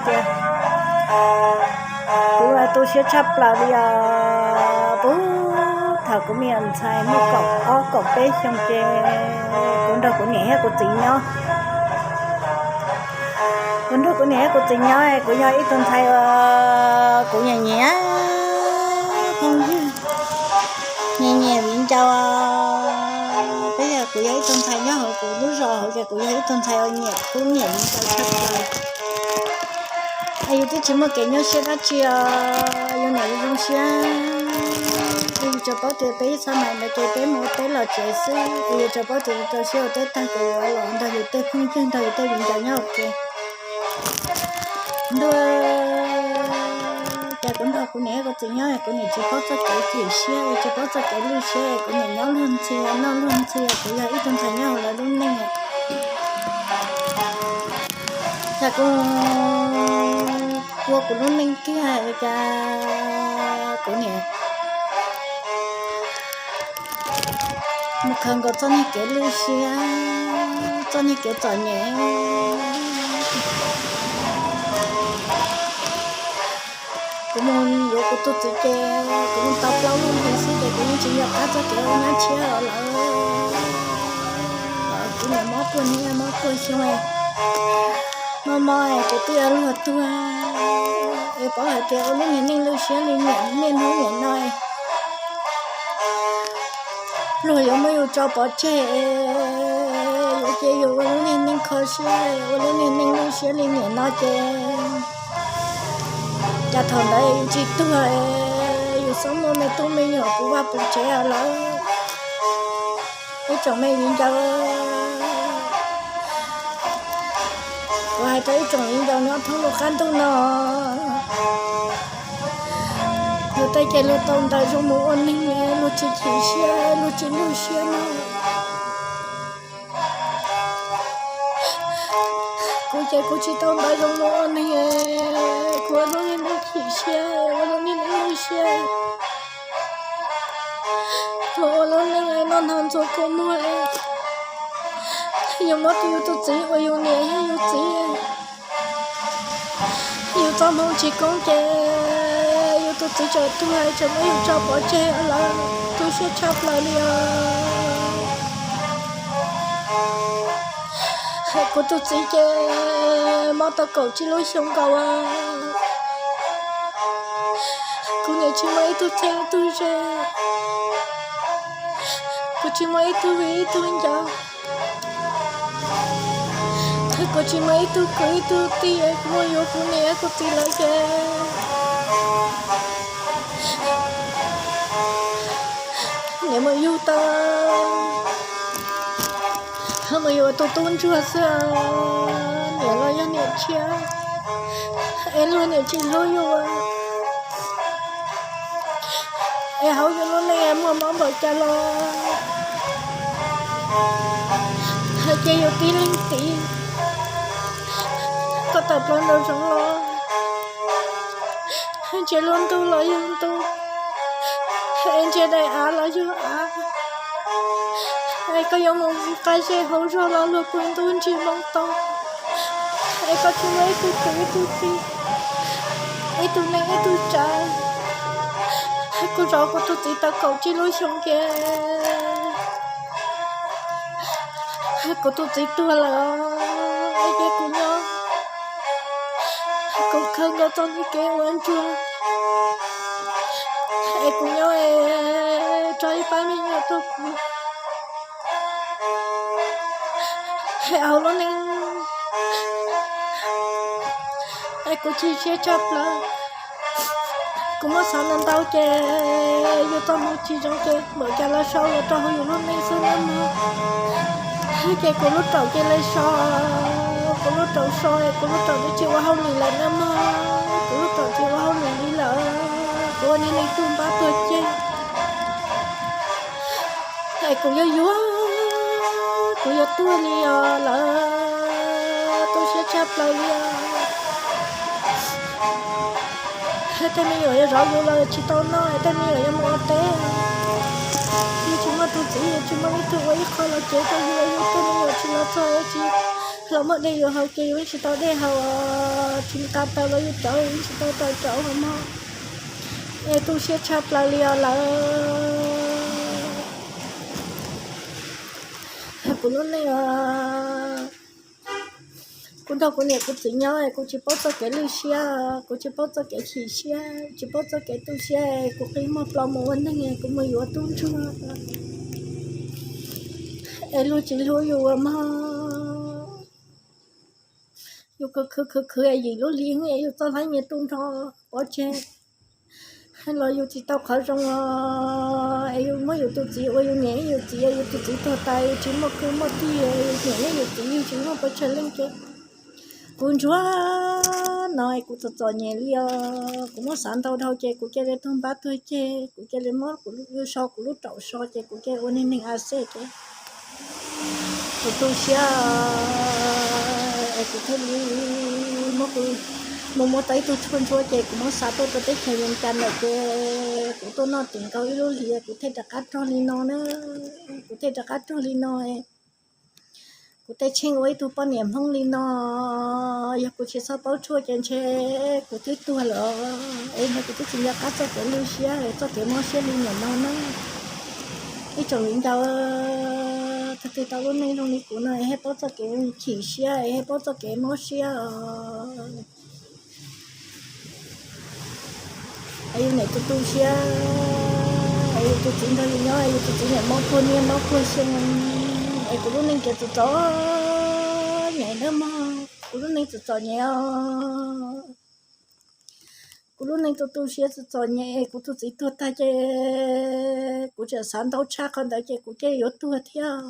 Tias kuv tu siab tshaj plaws li os. Puag thaum kuv me nyuam ntxhais muaj kaum ob kaum peb xyoo ces kuv nrog kuv niam thiab kuv txiv nyob. Kuv nrog kuv niam thiab kuv txiv nyob, kuv yog ib tug ntxhais uas kuv nyiam nyiam phooj ywg, nyiam nyiam viv ncaus. Peb yog, kuv yog ib tug ntxhais nyob hauv kuv lub zos hauv ces kuv yog ib tug ntxhais uas nyiam khub nyiam viv ncaus tshaj plaws. Es yus twb tsis muaj kev nyuaj siab dab tsi os, yus niam yus zoo siab. Es yus tsuas paub tias peb ib txhab mais ntawd ces peb mus ua teb los tsev xwb, es yus tsuas paub tias rau siab ua teb tag ces yuav los nrog yus tej phooj ywg nrog yus tej viv ncaus nyob ua ke. Ntuj, cas kuv nrog kuv niam kuv txiv nyob kuv niam tsis paub txoj kev chim siab, tsis paub txoj kev lwj siab, kuv niam nyob luag ntxhi noj luag ntxhi, kuv yog ib tug ntxhais nyob hauv lawv lub neej. Cas kuv ua kuv lub neej kiag cas kuv niam mus khaws nkaus txoj niag kev lwj siab, txoj niag kev txom nyem. Kuv mus yuav kuv tus txiv ces kuv mus tau plaub lub hlis xwb ces kuv yeej tsis nco qab txoj kev ua nyab tshiab los lawm. Kuv niam mob puag niaj mob puag xyoo, mob mob kuv twb yuav luag tuag. Es paub hais tias ua lub niag neej lwj siab li niam niaj hnub niam no, luag yuav muab yus tso pov tseg, yuav cia yus ua lub niag neej kho siab, ua lub niag neej lwj siab li niam no ces cas thaum ntawd yus tsis tuag, yus xub muaj me tub me nyuam puv vaj puv tsev lawm. Ib tsoom me viv ncaus, kuv hais rau ib tsoom viv ncaus nyob thoob lub qab ntuj no, luag tej ces luag tau ntaus zoo mus ua neeg, luag tsis chim siab, luag tsis lwj siab no. Kuv ces kuv tsis tau ntaus zoo mus ua neeg, kuv ua lub niag neej chim siab, ua lub niag neej lwj siab. Kuv ua lub neej noj hnav ntxuav kua muag, yus muab yus tus txiv ua yus niam yog yus txiv. Yus txoj hmoo tsis koob ces yus tus txiv tseem tuag tseem muab yus tso pov tseg lawm, tu siab tshaj plaws li os. Kuv tus txiv ces mob tau kaum tsib lub xyoo nkaus, kuv niam tsis muaj ib tug txheeb ib tug ze, kuv tsis muaj ib tug viv ib tug ncaus, kuv tsis muaj ib tug kwv ib tug tij, kuv mus yuav kuv niam kuv txiv lawm ces niam mus yug tau, mus yuav tus tub ntsuag xwb, niam los yog niam tshiab, es luag niam tsis hlub yus, es hauv yus lub neej muaj mob npaum cas los hais ces yus tib leeg tiv, koj tawm plaws nraum zoov los ntsia lub ntuj los yog ntuj, es ntsia daim av los yog av, es koj yuav mus nqa zej hauv zog los luag pw ntub ntsis moo tau, es koj tsis muaj ib tug kwv ib tug tij, ib tug neej ib tug tsav. Kuv zov kuv tus txiv tau kaum tsib lub xyoo ces kuv tus txiv tuag lawm, es kuv nyob, kuv khaws nkaus txoj niag kev ua ntsuag, es kuv nyob es tso ib pab me nyuam tuaj kuv hauv lub neej, es kuv chim siab tshaj plaws. Kuv muab xav ntau ntau ces yus txoj hmoo tsis zoo ces npaum cas los so ua rau hauv yus lub neej xwb nawb mog. Ces kuv lub raum ces lawv so, kuv lub raum so, kuv lub raum twb tsis ua hauj lwm lawm nawb mog, kuv lub raum tsis ua hauj lwm li lawm, kuv ua niag neeg tuag npab tuag ceg. Es kuv yuav yuav, kuv yuav tuag li os lawm, tu siab tshaj plaws li os. Tej me nyuam yuav zov yus los tsis tau noj, tej me nyuam yuav mus ua teb, yus tsis muaj tus txiv, yus tsis muaj ib tug ua ib qho los cev rau yus, yus tej me nyuam tsis los txog tsis Los muaj dej yuav haus ces yus yeej tsis tau dej haus, tsis nqa taws los yus rauv yeej tsis tau taws rauv mog. Es tu siab tshaj plaws li os lawv. Kuv lub neej os, kuv nrog kuv niam kuv txiv nyob es kuv tsis paub txoj kev lwj siab, kuv tsis paub txoj kev chim siab, tsis paub txoj kev tu siab, kuv qi muag plo mus ua neeg, kuv mus yuav tub ntsuag es luag tsis hlub yus mog. Yus khwv khwv khwv khwv es yim lub hli es yus txoj hlab nyias tu nrho pov tseg los yus tsis tau qhov zoo os. Es yus muab yus tus txiv ua yus niam yus txiv, yus tus txiv tuag tas yus tsis muaj kwv muaj tij, yus niam yus txiv yus tsis muaj pes tsawg leej ces kuv ntsuag no es kuv txom txom nyem li os. Kuv muab xav ntau dhau ces kuv cia li tuag npab tuag ceg, kuv cia li muab kuv lub so kuv lub raum so ces kuv cia li ua neeg neeg a xej ces kuv tu siab es kuv thiaj li muab kuv mus muab tau ib tug tshuaj ntsuab ces kuv muab xa tuaj rau teb chaws Amelikas lawm ces kuv tuaj noj tim nkaus ib lub hlis kuv thiaj rov qab rog li no na. Kuv thiaj rov qab rog li no. Kuv tej tsheej ua ib tug poj niam Hmoob li no, yog kuv tsis txhob paub tshuaj ces ntshe kuv twb tuag lawm. Es ntshe kuv twb tsis nco qab txoj kev lwj siab, txoj kev mob siab li nim no na. Ib tsoom viv ncaus, thaum twg tau lub neej zoo li kuv no es paub txoj kev chim siab, es paub txoj kev mob siab os. Es yus niam tu tu siab, es yus tus txiv nrog yus nyob, yus tus txiv niam mob puag niaj mob puag xyoo, es kuv lub neej ces txom txom nyem nawb mog, kuv lub neej txom txom nyem os. Kuv lub neej tu tu siab txom txom nyem, kuv tus txiv tuag tag ces kuv tseem xav ntau tshaj qhov ntawd ces kuv cia yuav tuag thiab.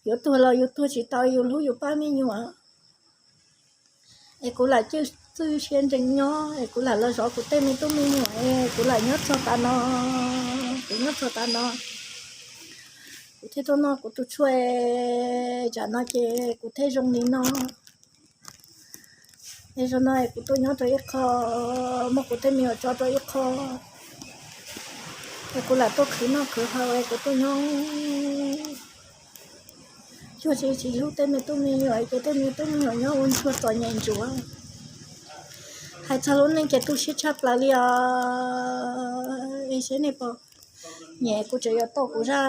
Yuav tuag los yus tuag tsis tau, yus hlub yus pab me nyuam. Es kuv lam cwj txwj siab ntseeg nyob, es kuv lam los zov kuv tej me tub me nyuam, es kuv lam nyob txog tav no, kuv nyob txog tav no, kuv thiaj tuaj noj kuv tus tshuaj, tsam no ces kuv thiaj zoo li no. Es zaum no es kuv tuaj nyob rau ib qho, muab kuv tej me nyuam tso rau ib qho, es kuv lam tuaj khwv noj khwv haus es kuv tuaj nyob. Cuag tsis tsis hlub tej me tub me nyuam ces tej me tub me nyuam nyob ua ntsuag txom nyem ntsuav. Hais txog lub neej ces tu siab tshaj plaws li os. Es seb nej puas nyiam, kuv tseem yuav tau kuv zaj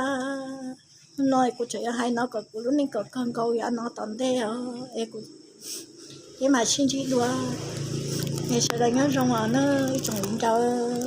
no, kuv tseem yuav hais no kom kuv lub neej kom kawg nkaus yav no tom ntej os. Es kuv, ces mam sib ntsib dua. Es sawv daws nyob zoo os nawb ib tsoom viv ncaus.